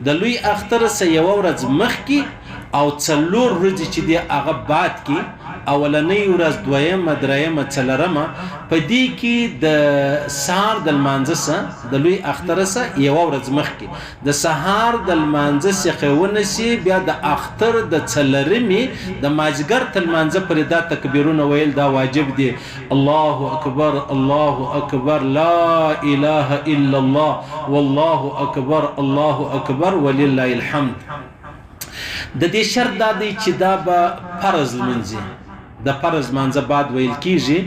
د لوی اختر څخه یوه ورځ مخکې او څلور ورځې چې دي هغه بعد کې، اولنۍ ورځ، دویمه، دریمه، څلرمه، په دې کې د سهار د لمانځه څخه، د لوی اختر څخه یوه ورځ مخکې د سهار د لمانځه څخه ونسي بیا د اختر د څلرمې د مازیګر تر لمانځه پورې دا تکبیرونه ویل دا واجب دي. الله اکبر الله اکبر لا اله الا الله والله اکبر الله اکبر ولله الحمد. د دې شرط دا دی چې دا به فرض لمونځ وي، د فرض لمانځه بعد ویل کیږي،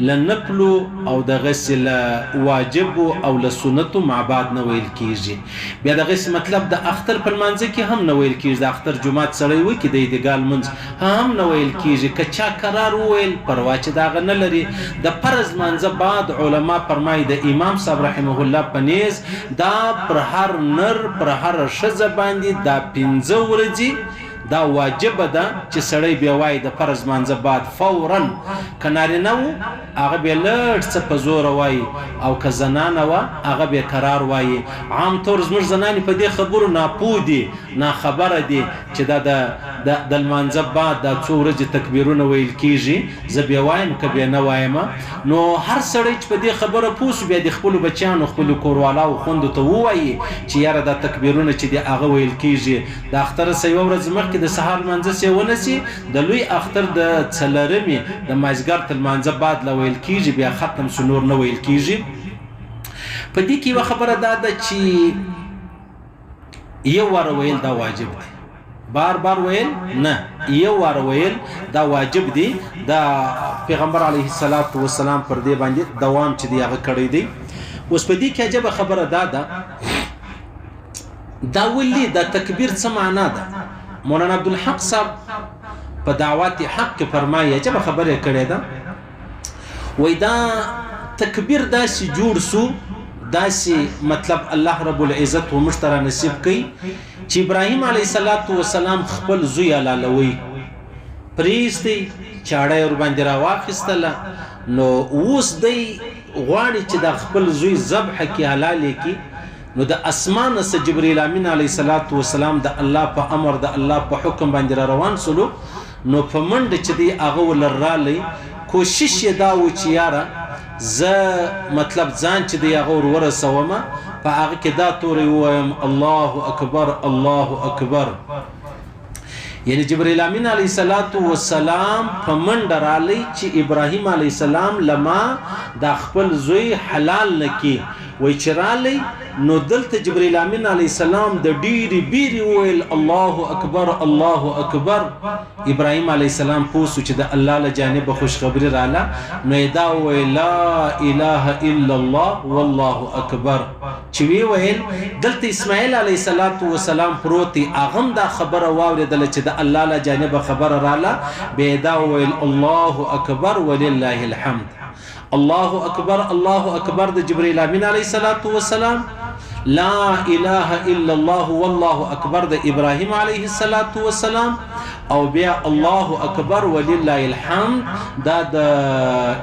له نفلو او دغسې له واجبو او له سنتو مع بعد نه ویل کیږي. بیا دغسې مطلب د اختر په لمانځه کې هم نه ویل کیږي، د اختر جومات سړی وکړي د عیدګاه لمونځ هم نه ویل کیږي، که چا کرار وویل پروا چې د هغه نه لري. د فرض لمانځه بعد علما فرمایي د امام صاحب رحمه الله په نیز دا پر هر نر پر هره ښځه باندې دا پنځه ورځې دا واجب ده چې سړی بیا وایي د فرض لمانځه بعد فورا، که نارینه وو هغه بیا لږ څه په زوره وایي او که زنانه وه هغه بیا کرار وایي. عام طور زموږ زنانې په دې خبرو ناپوه دي، ناخبره دي چې دا د د د لمانځه بعد دا څو ورځې تکبیرونه ویل کیږي، زه بیا وایم که بیا نه وایم. نو هر سړی چې په دې خبره پوه شو بیا دې خپلو بچیانو، خپلو کوروالاو خوندو ته ووایي چې یاره دا تکبیرونه چې دي هغه ویل کیږي. د اختر څخه یوه ورځ مخکې د سهار لمانځه څخه ونسي د لوی اختر د څلرمې د مازیګر تر لمانځه بعد لا ویل کیږي، بیا ختم شو نور نه ویل کیږي. په دې کې یوه خبره دا ده چې یو وار ویل دا واجب دی، بار بار ویل نه، یو وار ویل دا واجب دی. دا پیغمبر علیه الصلاۃ والسلام پر دې باندې دوام چې دی هغه کړی دی. اوس په دې کې عجب خبره دا ده، دا ولي دا تکبیر څه معنا ده؟ مولانا عبدالحق صاحب په دعوات حق کې فرمایي، عجب خبره کړې ده، وای دا تکبیر داسې جوړ سو، داسې مطلب الله رب العزت و موږ ته را نصیب کړي چې ابراهیم علیه الصلاة والسلام خپل زوی حلالوي، پرېږدي چاړه یې ورباندې راواخیستله، نو اوس دی غواړي چې دا خپل زوی ذبح کړي، حلال یې کړي. نو د اسمانه څخه جبرئیل امین علیه الصلاة والسلام د الله په امر د الله په حکم باندې را روان سولو، نو په منډه چې دی هغه ولر رالی، کوشش یې دا و چې یاره زه مطلب ځان چې دی هغه ور ورسوم، په هغه کې دا توری ووایم الله اکبر الله اکبر. یعنی جبرئیل امین علیه الصلاة والسلام په منډه رالی چې ابراهیم علیه السلام لما دا خپل زوی حلال نکی، وای چې رالی نو دلته جبرئیل امین علیه السلام د ډېرې بیرې وویل الله اکبر الله اکبر. ابراهیم علیه السلام پوه سو چې د الله له جانبه خوشخبري راله، نو یې دا وویل لا اله الا الله والله اکبر. چې ویې ویل دلته اسماعیل علیه الصلاة والسلام پروت دی، هغه هم دا خبره واورېدله چې د الله له جانبه خبره راله، بیا یې دا وویل الله اکبر ولله الحمد. الله اکبر الله اکبر د جبرئیل امین علیه الصلاة والسلام، لا اله الا الله والله اکبر د ابراهیم علیه الصلاة والسلام، او بیا الله اکبر ولله الحمد دا د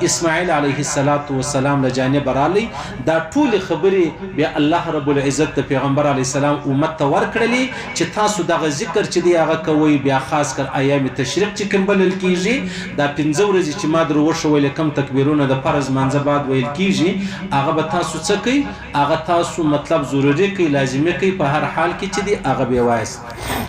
اسماعیل علیه الصلاة والسلام له جانبه رالی. دا ټولې خبرې بیا الله رب العزت د پیغمبر علیه السلام امت ته ورکړلې چې تاسو دغه ذکر چې دی هغه کوئ. بیا خاص کر ایام تشریق چې کوم بلل کیږي، دا پنځه ورځې چې ما در وښولې کوم تکبیرونه د فرض لمانځه بعد ویل کیږي، هغه به تاسو څه کوئ؟ هغه تاسو مطلب ضروري کوي، لازمي کوي، په هر حال کې چې دی هغه به وایاست.